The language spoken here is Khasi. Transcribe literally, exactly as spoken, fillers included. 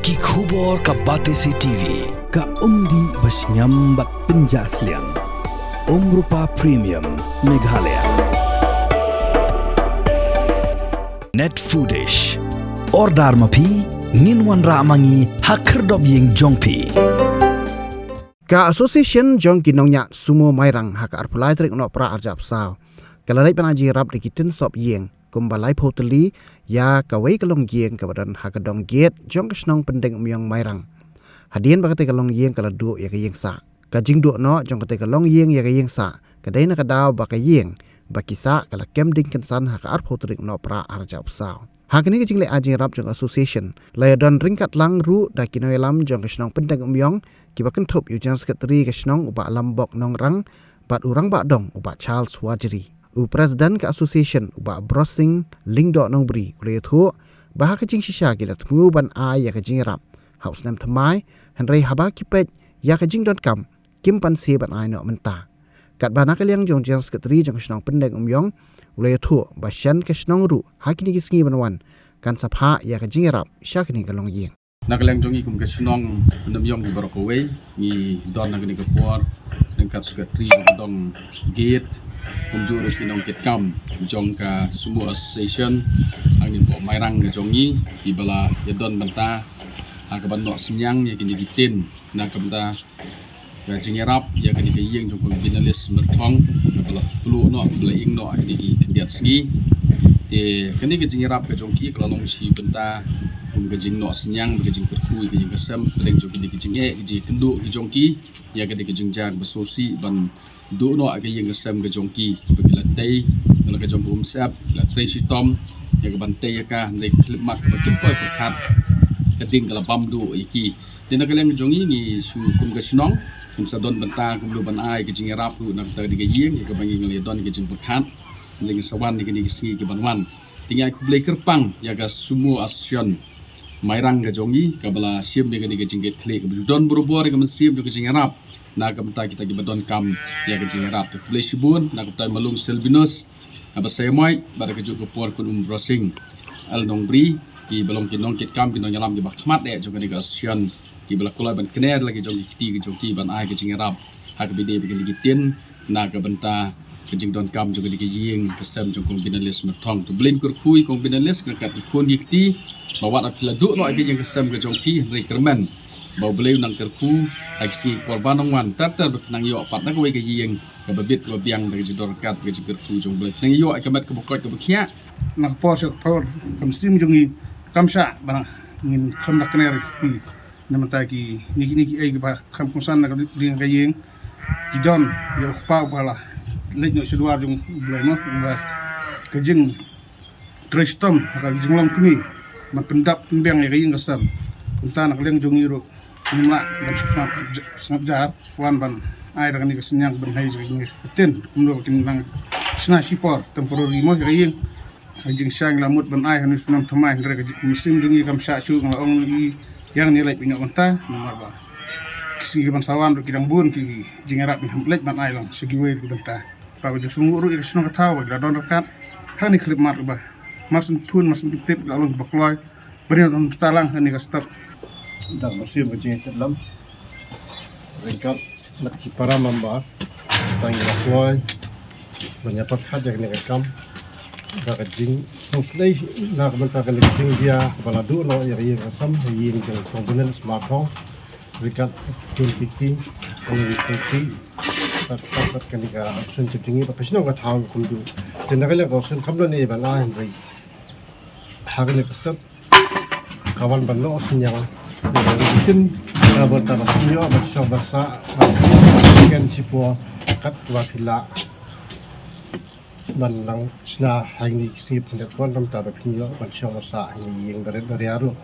Ki khubor ka Batesi T V. Ka umdih ba shngiam bad pynjah sliang. Umrupa Premium Meghalaya. Net Foodish. Order ma phi, ngin wanrah ma ngi ha khyrdop ïing jong phi. Ka Association jong ki nongñiah sumo Mairang ha ka arphew lai tarik Nohprah arhajar arphew saw ka la leit ban ai jingïarap da ki tin sop ïing kumba laiphew tylli ïa kawei ka longïing kaba don ha ka dong gate jong ka shnong Pyndengumiong Mairang. Hadien ba katei ka longïing ka la duh ïa ka ïing sah. Ka jingduh noh jong katei ka longïing ïa ka ïing sah ka dei na ka daw ba ka ïing ba ki sah ka la kem ding kynsan ha ka arphew tarik Nohprah arhajar arphew saw. Ha kane ka jingleh ai jingïarap jong ka association la ïadon ryngkat lang ruh da ki nongïalam jong ka shnong Pyndengumiong kiba kynthup ïa u General Secretary ka shnong u Bah Lambok Nongrang bad u Rangbah Dong u Bah Charles Wajri. U President ka association u Bah Brosing Lyngdoh Nongbri u la ïathuh ba ha ka jingshisha ki la thmu ban ai ïa ka jingïarap ha u snem thymmai, hynrei haba ki peit ïa ka jingdonkam kim pan se ban ai noh mynta. Katba na ka liang jong General Secretary jong ka shnong Pyndengumiong u la ïathuh ba shen ka shnong ruh ha kine ki sngi ban wan kan sa phah ïa ka jingïarap sha kane ka longïing. Na ka liang jong ngi kum ka shnong Pyndengumiong baroh kawei ngi don ha kane ka por ryngkat Secretary jong ka dong gate kumjuh ruh ki nongkitkam jong ka Sumo Association hangne hapoh Mairang ka jong ngi kiba la ïadon bynta ha kaban noh synñiang ïa kine ki tin na ka bynta ka jingïarap ïa kane ka ïing jong Kong Binalis Myrthong kaba la pluh noh kaba la ing noh ha kine ki khyndiat sngi. Te kane ka jingïarap ka jong ki ka la long shi bynta kum ka jingnoh synñiang bad ka jingkyrkhu ïa ka ïing ka sem pdeng jong kine ki jingeh ki jingkynduh ki jong ki ïa kane ka jingjia kaba sngewsih ban duh noh ïa ka ïing ka sem ka jong ki kaba ki la tei ïa la ka jong ka umsyep ki la trei shitom ïa kaban tei ïa ka hynrei ka khyllipmat kaba kim poi pyrkhat ka ding ka la bam duh ïa ki. Te na ka liang jong ngi ngi shu kum ka shnong ngin sa don bynta kumno ban ai ka jingïarap ruh na ka bynta ka dei ka ïing ïa kaba ngi ngi la don ka jingpyrkhat. Hynrei ngin sa wan ïa kine ki sngi ki ban wan. Te ngi ai khublei kyrpang ïa ka Sumo Association Mairang ka jong ngi kaba la shim ïa kane ka jingkit khlieh kaba ju don barabor ïa ka mynsiem jong ka jingïarap na ka bynta kita kiba donkam ïa ka jingïarap. Te khublei shibun na ka bynta Malung Selbinus haba sa ïamai bad ka juh ka por Kong Umbrosing L Nongbri kiba long ki nongkitkam ki nongïalam kiba khmat eh jong kane ka association kiba la kloi ban kner la ki jong ki kti ki jong ki ban ai ka jingïarap ha kaba ïadei bad kine ki tin na ka bynta ka jingdonkam jong kane ka ïing ka sem jong Kong Binalis Myrthong. To U Blei un kyrkhu ïa Kong Binalis ryngkat ki khun ki kti ba wat la phi la duh noh ïa ka ïing ka sem ka jong phi hynrei kyrmen ba U Blei un nang kyrkhu ha ki sngi ki por ba nang wan ter ter ba phin nang ïoh pat na kawei ka ïing kaba bit kaba biang da ka jingdon ryngkat ka jingkyrkhu jong U Blei. Phin nang ïoh ïa ka met kaba koit kaba khiah. Na ka por sha ka por ka mynsiem jong ngi kam shah ba ngin khlem da kner ïa ki kti. Na mynta ki ni ki ni ki ei kiba kham kongsan na ka ding ka ïing ki don ïa u kpa uba la leit noh sha duwar jong U Blei mo ba ka jingtrei shitom ha ka jinglong kmie ban pyndap pynbiang ïa ka ïing ka sem. Kumta na ka liang jong ngi ruh ngim lah ban shu sngap sngap jar wan ban ai da kane ka synñiang ban hei jong ngi ka tin kumno ba kin nang shna shipor temporary mo ïa ka ïing. Ka jingshai ngi la mut ban ai ha une u snem thymmai hynrei ka mynsiem jong ngi kam shah shuh, nga la ong ïa i ïa ngi leit ban ïoh bynta namar ba ki sngi kiban sa wan ruh ki dang bun ki jingïarap ngi ham leit ban ai lang sha kiwei ruh ki bynta. Ba ka jingsngewnguh ruh ïa ka shnong ka thaw ba ki la don ryngkat hangne khyllipmat ba mar shen pun mar shen tip ki la long kiba kloi ban ïoh bynta lang hangne ka step. Da ka mynsiem ka jingïatylli ryngkat bad ki para member tang ïa la kloi ban ïa pyrkhat ïa kane ka kam da ka jingsngewsynei na ka bynta kane ka jingjia kaba la duh noh ïa ka ïing ka sem, ka ïing jong Kong Binalis Myrthong ryngkat ki khun ki kti, kane ka kti bad bad kane ka association jong ngi bad ka shnong ka thaw kumjuh. Te na ka liang ka association kam don ei ba la hynrei ha kane ka step ka wan ban noh synñiang. Kin ka bynta ba phin ïoh ban shong ban sah ban ken shipor katba phi lah ban nang shna ha kine ki sngi pyndet wan namar ba phin ïoh ban shong ban sah ha kine ki ïing barit baria ruh.